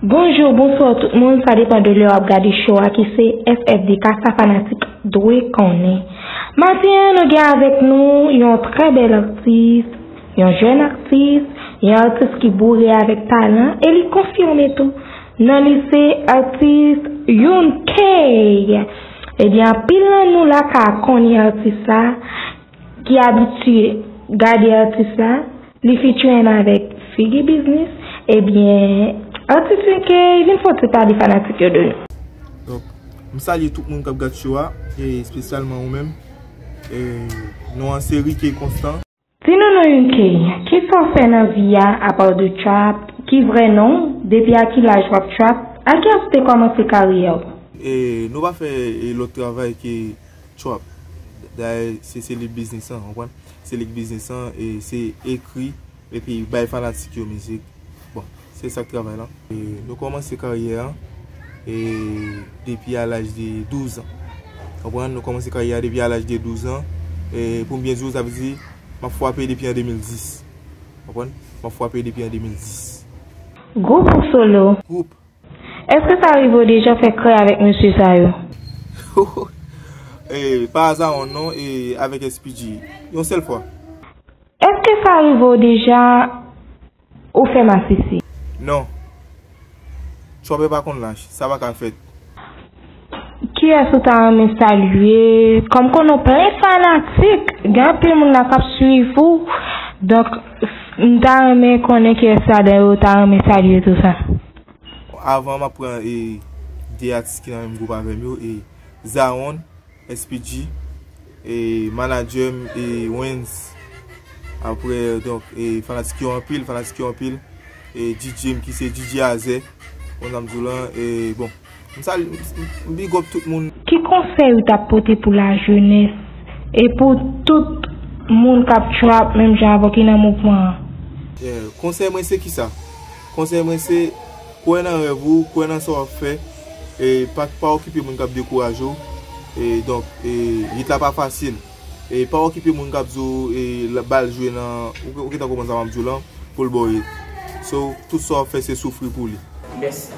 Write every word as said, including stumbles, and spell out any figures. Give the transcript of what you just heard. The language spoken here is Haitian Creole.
Bonjou, bonswa tout moun, sa depann de lè w ap gade show a ki se F F D K, sa fanatik dwe konnen. Maten an, nou gen avèk nou yon trè bèl atis, yon jèn atis, yon atis ki boure avèk talan e li konfime tou. Non li se atis Youn K. Ebyen, anpil nan nou la ka konnen atis la, ki abitye gade atis la, li featuring avèk Figi Business, ebyen, atis Youn K vin fè yon ti pale fanatik yo de nou. Donk, m salye tout moun k ap gad show a, e espesyalman ou menm. E, non an se Ricky Constant. Di nou non Youn K, kisa w fè nan vi a apa de trap, ki vrè non w, depi a ki laj w ap trap, a ki laj w te kòmanse karyè w? E, nou pa fè, e, lòt travay ke trap. Dayè, se, se li k biznis lan, w konprann? Se li k biznis lan, e se ekri, epi bay fanatik yo mizik. Bon, se sa k travay lan. E nou kòmanse karyè a, e depi a laj de douz an. Konprann? Nou kòmanse karyè a depi a laj de douz an. E pou m byen di w, sa vle di, m ap frape depi an de mil dis. Konprann? M ap frape depi an de mil dis. Gwoup ou solo? Gwoup. Èske sa rive w deja fè krè avèk mesye sa yo? E, pa aza non, e avèk S P G. Yon sèl fwa. Èske sa rive w deja ou fè masisi? Non. Trap pa konn lach, sa pa ka fèt. Kiyès ou ta renmen salye? Kòm konnen w plen fanatik, gen anpil moun la k ap swiv ou. Donk, m ta renmen konnen kiyès ladan yo ou ta renmen salye tou sa. Avan, m ap pran, e, de atis ki nan menm gwoup avè m yo, e Zaron, S P G, e manadjè m, e Wens. Apre, donk, e fanatik yo anpil, fanatik yo anpil. E D J m ki se D J Azè, konn sa m di w lan, e bon, m salye, m, m big up tout moun. Ki konsèy ou t ap pote pou lajenès e pou tout moun k ap trap menm jan avè w ki nan mouvman an? E, konsèy mwen se kisa? Konsèy mwen se, kwè nan rèv ou, kwè nan sa w ap fè, e pa, pa okipe moun k ap dekouraje w. E donk, e, rit la pa fasil. E pa okipe moun k ap di w, e, la, ba l jwe nan, ou, ou gentan konprann sa m ap di w lan, pou l ba w rit. So, tout sa w ap fè se soufri pou li. Mèsi.